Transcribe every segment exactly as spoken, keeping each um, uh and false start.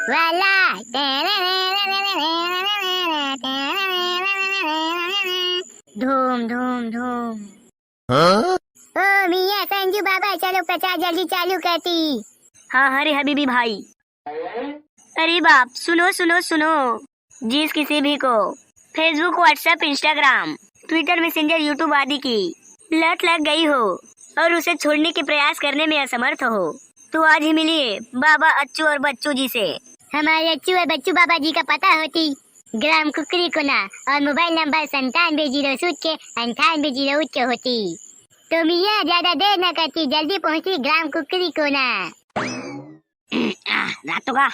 वाला। धूम धूम धूम। हाँ? ओ मियाँ संजू बाबा, चलो प्रचार जल्दी चालू करती। हाँ, अरे हबीबी भाई। अरे बाप, सुनो, सुनो, सुनो। जिस किसी भी को Facebook, WhatsApp, Instagram, Twitter, Messenger, YouTube आदि की लत लग गई हो और उसे छोड़ने के प्रयास करने में असमर्थ हो, तो आज ही मिलिए बाबा अच्छू और बच्चू जी से। हमारे अच्छू और बच्चू बाबा जी का पता होती ग्राम कुकरी कोना और मोबाइल नंबर संतानवे जीरो सूट के अंठानवे जीरो उच्च होती। तो मियाँ ज्यादा देर न करती, जल्दी पहुँची ग्राम कुकरी कोना। रात तो का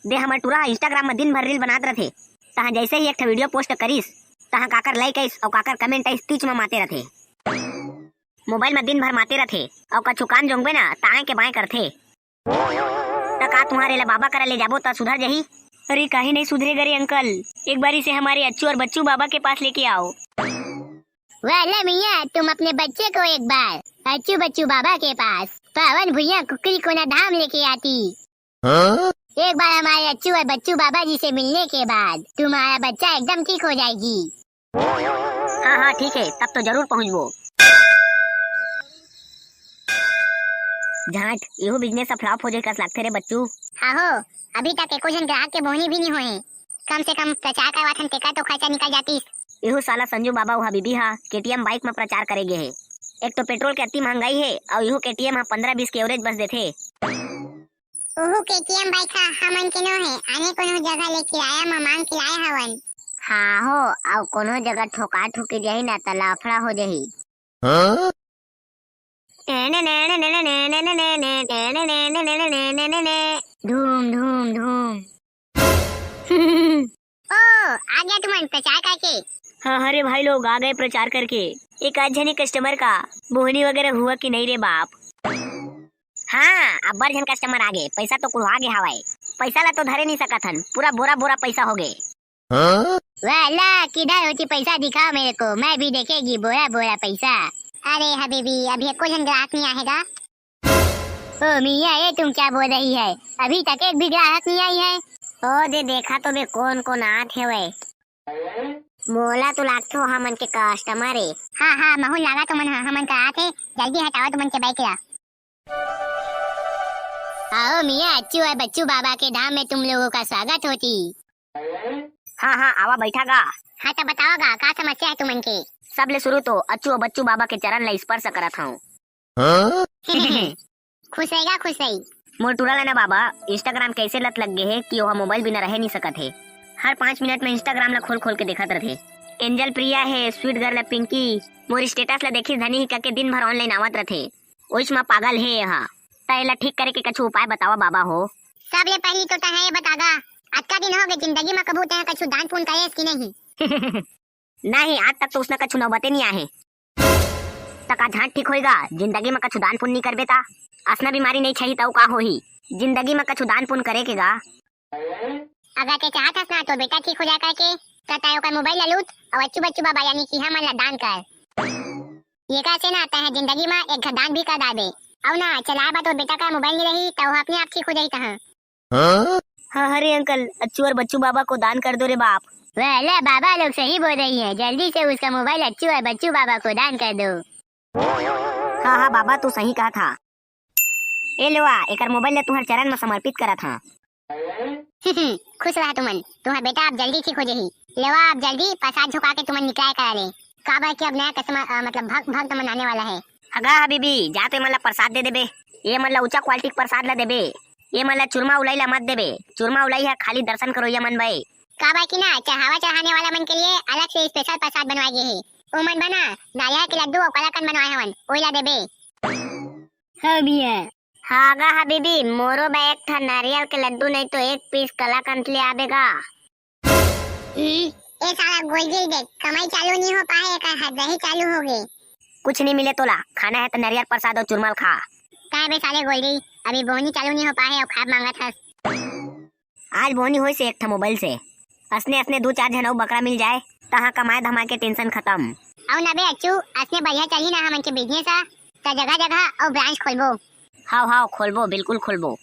दे हमर टूरा Instagram में दिन भर reel बनात रथे, तहाँ जैसे ही एक ठो video post करिस, तहाँ काकर like आइस और काकर comment आइस, तीच में माते रथे। मोबाइल में दिन भर माते रथे और कछु काम जोंगबे ना, ताए के बाएं करथे। त का तुम्हारे ला बाबा करा ले जाबो त सुधर जही? अरे काहे नहीं सुधरेगा रे अंकल, एक बारी से हमारे अच्छू और बच्चू बाबा के पास लेके आओ। वाला मियाँ, तुम अपने बच्चे को एक बार अच्छू बच्चू बाबा के पास पावन भुइयां कुकरी कोना धाम लेके आती। हाँ? एक बार हमारे अच्छू और बच्चू बाबा जी से मिलने के बाद तुम्हारा बच्चा एकदम ठीक हो जाएगी। हाँ हाँ ठीक है, तब तो जरूर पहुँचबो। झांट, इहो business flop हो जाए कस लागथे रे बच्चू। हाँ हो, अभी तक एको झन ग्राहक के बोहनी भी नहीं होए। कम से कम प्रचार करवाथन, तेकर तो खर्चा निकल जातिस। इहो साला संजू बाबा उहा बीबी हा KTM bike में प्रचार करे गे हे। एक तो petrol के अति महंगाई हे, अउ इहो KTM हा पन्द्रह बीस के average बस देथे। ओहू KTM bike हा हमन के नो हे, आने कोनो जगह ले किराया म मांग के लाए हवन। हाँ हो, अउ कोनो जगह ठोका ठोकी जाही ना त लफड़ा हो जाही। हाँ? धूम धूम धूम। ओ, आ गया तुमन प्रचार करके। हाँ हाँ रे भाई लोग, आ गए प्रचार करके। एक आध झने customer का बोहनी वगैरह हुआ कि नहीं रे बाप? हाँ, अब्बड़ झन customer आ गे, पैसा तो कुढ़वा गे हवय। पैसा ला तो धरे नहीं सकत हन, पूरा बोरा बोरा पैसा हो गे। हाँ? वाला, किधर होती पैसा दिखाओ मेरे को, मैं भी देखेगी बोरा बोरा पैसा। अरे हबीबी, अभी एको झन ग्राहक नहीं आएगा। ओ मियाँ, ये तुम क्या बोल रही है? अभी तक एक भी ग्राहक नहीं आई है। ओ दे, देखा तो बे, कोन कोन आत हेवय। मोला तो लागथे हमन के customer ए। हाँ हाँ, महू लागा तो मन ह-, हमन का आत हे। जल्दी हटाओ तुमन के bike ला। आओ मियाँ, अच्छू और बच्चू बाबा के धाम में तुम लोगों का स्वागत होती। हाँ हाँ, आवा बैठा गा। हाँ तो बताओ गा, का समस्या है तुमन के? सबले शुरू तो अच्छू और बच्चू बाबा के चरण ला स्पर्श करत हूँ। हाँ? खुश रहेगा, खुश रही। मोर टूरा ला ना बाबा, Instagram के ऐसे लत लग गे हे कि ओहा मोबाइल बिना रहे नहीं सकत हे। हर पाँच मिनट में Instagram ला खोल खोल के देखत रथे। एंजल प्रिया हे, स्वीट गर्ल पिंकी, मोर status ला देखिस धनी ही करके दिन भर online आवत रथे। ओइस म पागल हे एहा। त एला ठीक करे के कछु उपाय बतावा बाबा हो। सबले पहिली तो तैं ये बतागा, अतका दिन हो गए जिंदगी म कभू तैं कछु दान पुण्य करेस कि नहीं? नहीं, आज तक तो उसने कछु नौबते नहीं आहे। त का झांट ठीक होएगा? जिंदगी म कछु दान पुण्य नहीं करबे ता? असना बीमारी नहीं छही त अउ का होही? जिंदगी म कछु दान पुण्य करे के गा। अगर तैं चाहत हस ना तो बेटा ठीक हो जाए करके, त तैं ओकर मोबाइल ला लूट अउ अच्छू बच्चू बाबा यानी कि हमन ला दान कर। ये कैसे ना तैं जिंदगी म एक घा दान भी कर डारबे। अउ ना चलाए बा तो बेटा का मोबाइल नहीं रही त वो अपने आप ठीक हो जाही तहाँ। हाँ? हाँ, अरे अंकल, अच्छू और बच्चू बाबा को दान कर दो रे बाप। वाला बाबा लोग सही बोल रही है, जल्दी से उसका मोबाइल अच्छू और बच्चू बाबा को दान कर दो। हाँ हाँ बाबा, तू सही कहा था। ए लेवा, एकर मोबाइल ला तुहर चरण म समर्पित करत हाँ। खुश रहा तुमन, तुम्हार बेटा अब जल्दी ठीक हो जाही। लेवा, अब जल्दी प्रसाद झुका के तुमन निकलाय करा ले, काबर कि अब नया customer, अ, मतलब भक्त, भक्त मन आने वाला है। हगा हबीबी, जा तो एमन ला प्रसाद दे देबे। ये मन ला ऊंचा quality के प्रसाद ला देबे। ये मन ला चूरमा उलाई ला मत देबे। चूरमा उलाई है खाली दर्शन करोइया मन बर। काबर कि ना चढ़ावा चढ़ाने वाला मन के लिए अलग से special प्रसाद बनवाए गे हे। ओमन बना नारियल के लड्डू अउ कलाकंद बनवाए हवन, ओइला देबे। हाँ भैया। हाँ गा हबीबी, मोरो बर एक ठा नारियल के लड्डू नहीं तो एक piece कलाकंद ले आबे गा। ई, ए साला गोलगिल देख, कमाई चालू नहीं हो पाए, एकर हद रही चालू हो गए। कुछ नहीं मिले तोला, खाना है तो नारियल प्रसाद और चुरमल खा। काय बे साले गोलगिल, अभी बोहनी चालू नहीं हो पाए और खाब मांगत हस। आज बोहनी होइस एक ठा मोबाइल से। असने असने दू चार झन अउ बकरा मिल जाए, तहाँ कमाए धमाए के tension खत्म। अउ ना बे अच्छू, असने बढ़िया चलही ना हमन के business ह, त जगह जगह अउ branch खोलबो। हाव हाव, खोलबो, बिल्कुल खोलबो।